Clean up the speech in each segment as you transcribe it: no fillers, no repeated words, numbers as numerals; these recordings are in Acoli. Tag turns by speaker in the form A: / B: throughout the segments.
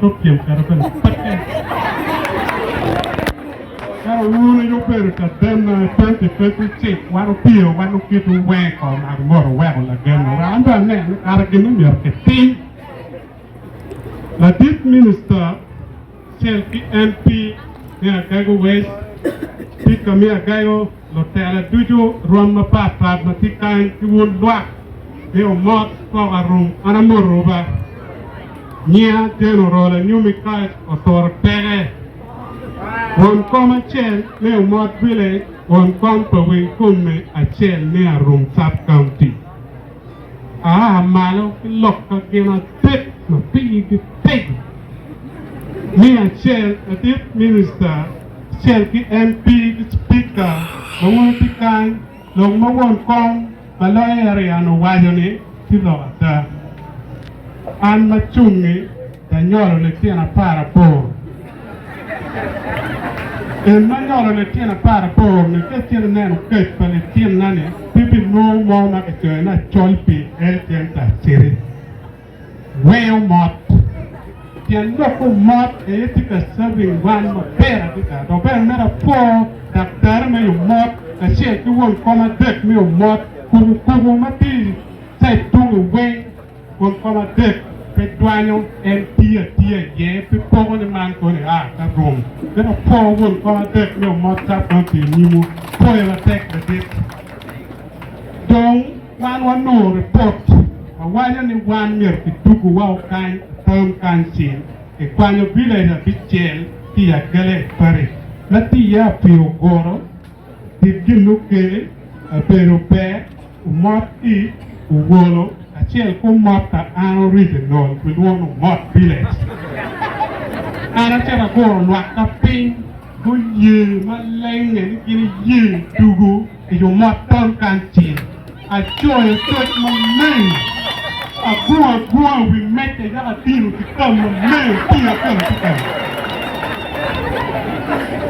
A: Opyem kwede bene peke. Ento wun aye wubedo cadenna i 2026, wan opyeo wan wukitwu weng i kor ngat mot wuweko lagenna wek an bene anen ni kara gin ma myero kitim. Ladit minista acel ki MP me Agago West, Spika me Agago, lutela ducu, rwom mapat pat ma tye kany ki wun lwak me omot koko arum an amotowu ba. Nyinga Jane Orola Nyumi Kac oturo teke. Won kom acel me Omot Village, won kom pa Weng Kome acel me Arum Sub County. Aa malo ki lok ka gin adek ma pigi tego. Me acel, ladit minista acel ki MP ki cipika ma wun wutye kany, lok ma won kom ma loyo area ni owaco ni tye lok ada. An ma cungi Lanyolo litino aparaboro. En ma nyolo litino aparaboro-ni ka icito ineno kec pa litinna-ni, pe ibinongo mo ma kicoyo ni acol pi Health Center City. Weyo mot. Pien lok omot aye tye ka serving wan maber adada. Dok bene myero apwo daktari me omot kacel ki won kom adek me omot kukukuku ma tye i side tungi weng. Kun kom adek pe dwanyo, en tiyo atiya iye, pe poko ni man kono ea ka rum. Mito apwo wun kom adek me omot cap ma otiyo nyimwu. Pwoyo matek ladit. Dong wan wanongo ripot ma waco ni wan myero kiduguwa okany i town council kikwanyo village abicel ki i Agele i Parish ma tye iye Apio Ogoro, Dit gin Lukele, Abedo Ber, Omot i Owolo kacel ki omot pa an original kilwongo ni Omot Village. An acito aguro lwakka piny guye malenge ni gin iye tugo i Omot Town Council. Acoyo coc maleng, agungo agunga i wi meja yaka adino kitam maleng tingo aketo ci kany.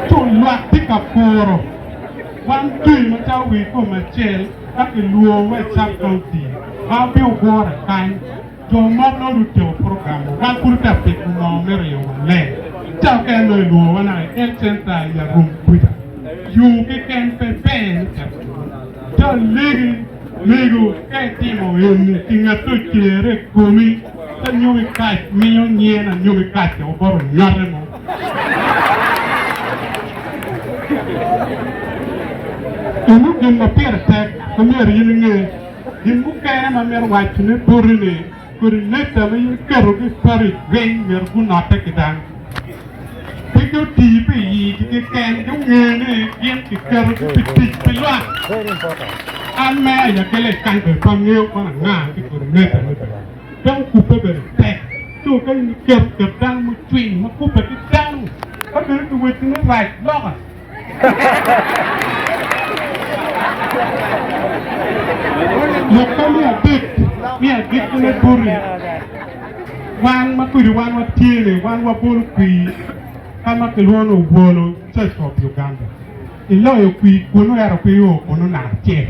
A: Co lwak tye ka kuro. Wan tye macalo wir kom acel ka kilwongowa i Sub County ma wabino gure kany, jo mogo nongo gutyeko program wan pud ote piko ngo me riyo maleng. Ca okene nongo ilwongowa naka i Health Center i Arum kuca. Yo keken pe ber me cito kunu. Ca alegi mego ka itimo eni ki ngat ocere i komi ka nyomi kac miyo nyen anyomi kac woko bot onyote mo. Eno gin ma pire tek ma myero in inge. Gin mukene ma amito wacone boti ni, kodi leta ma in iketogi i paric weng myero gunotte ki dano. Pe guti pi iyigi keken, gunge ni gin kiketogi pi tic pi lwak. An me ayakele i kany bene pe angeyo kono anga ki kodi leta me bedo. Pe okubbe bene tek. Co ka in iketo ket dano mucwiny ma kubbe ki dano, ka bedo ki wecci ni rac loka. Lokka me adek me agikkine boti, wan ma kodi wan watye-ni, wan wabolo kwir ka ma kilwongo ni Owolo Church of Uganda. Iloyo kwir kunnu ento pe io kunnu naka acel.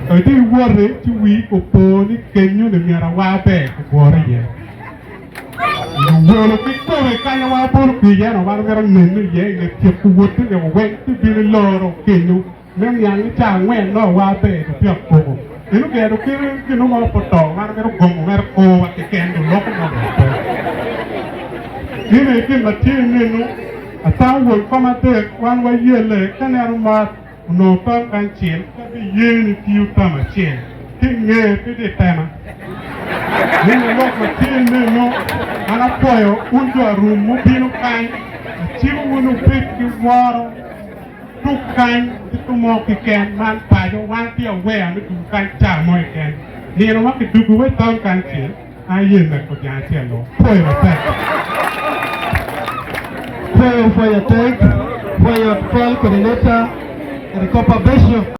A: Ka itye iwoti ci wii opo ni kenyo-ni myero awar ber kigure iye. Luwolo kikome kanya ma wabolo kwir iye no wan wamito neno iye i nge tyeko wotte nio weng ci bino iloro kenyo me niang ni ca angwen nongo awar ber dong peya okoko. Eno gero kite gino mo pe oto wan wamito gomo mere korwa keken dong loko mo dong pe. Gin aye gin ma tye inenu atamo won kom adek wan wayelle ka neno mar Onongo tam kany cel ka biye ni tiyo tam acel ki nge pe di tema. Winyo lok ma tye meno, an apwoyo wun jo arum mubino kany, aciko wu ni wubed ki woro tuk kany ki tumo keken man paco wan tye aware me dugu kany ca mo keken. Nino ma kidugu wa i tam kany cel, an aye neko dyang acel o. Pwoyo matek.
B: Pwoyo pwoyo tek, pwoyo twal coordinator, kede Copper Bishop.